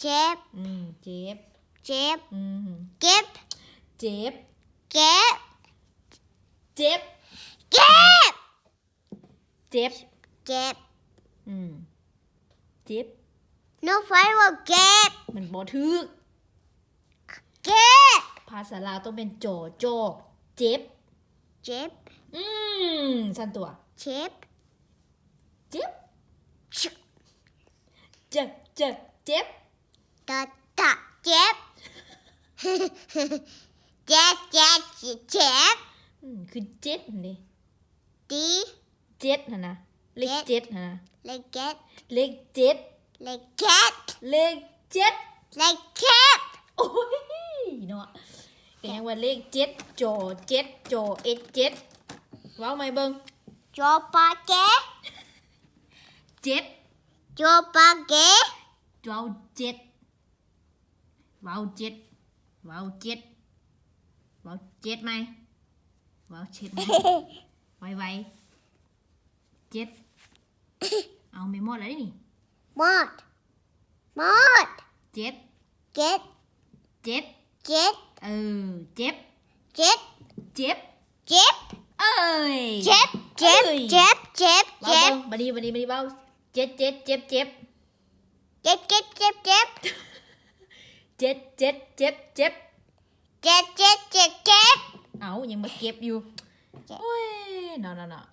ເຈັບ ອືມ ເຈັບ ເຈັບ ອືມ ເກັບ ເຈັບ ເກັບ ເຈັບ ເຈັບ ເຈັບ ເຈັບ ອືມ ເຈັບ ໜູໄຟວ່າເກັບ ມັນບໍ່ຖືກ ເກັບ ພາສາລາວຕ້ອງເປັນ ຈອ ຈໍ ເຈັບ ເຈັບ ອືມ ຊັ້ນຕົວະ ເຈັບ ເຈັບ ເຈັບ ເຈັບ ເຈັບ ຕະ ຕະ ເຈັບ ເຈັບ ເຈັບ ເຈັບ ອືມ ຄືເຈັດຫັ້ນເດ ຕີ ເຈັດຫັ້ນນະ ເລກເຈັດຫັ້ນນະ ເລກເຈັດ ເລກເຈັດ ເລກເຈັດ ເລກເຈັດ ເລກເຈັດ ໂອ້ຍເນາະ ກໍຍັງວ່າເລກເຈັດ ຈໍເຈັດ ຈໍເອັດເຈັດ ເວົ້າໃໝ່ເບິ່ງ ຈໍປາເກ ເຈັດ ຈໍປາເກ ເວົ້າເຈັດ ເວົ້າເຈັດ ເວົ້າເຈັດ ເວົ້າເຈັດໃໝ່ ເວົ້າເຈັດໃໝ່ ໄວໆ ເຈັດ ເອົາ ແມ່ມອດແລ້ວເດ້ນີ້ ມອດ ມອດ ເຈັດ ເຈັດ ເຈັດ ເຈັດ ເອີ ເຈັບ ເຈັດ ເຈັບ ເຈັບ ເອີຍ ເຈັບ ເຈັບ ເອີຍ ເຈັບ ເຈັບ ເຈັບ ເວົ້າເບິ່ງ ບາດນີ້ ບາດນີ້ ບາດນີ້ເວົ້າ ເຈັດ ເຈັດ ເຈັບ ເຈັບ ເຈັດ ເຈັດ ເຈັບ ເຈັບ ເຈັດ ເຈັດ ເຈັບ ເຈັບ ເຈັດ ເຈັດ ເຈັບ ເຈັບ ເອົ້າ ຍັງມາເກັບຢູ່ ເຈັບ ໂອ້ຍ ເນາະ ເນາະ ເນາະ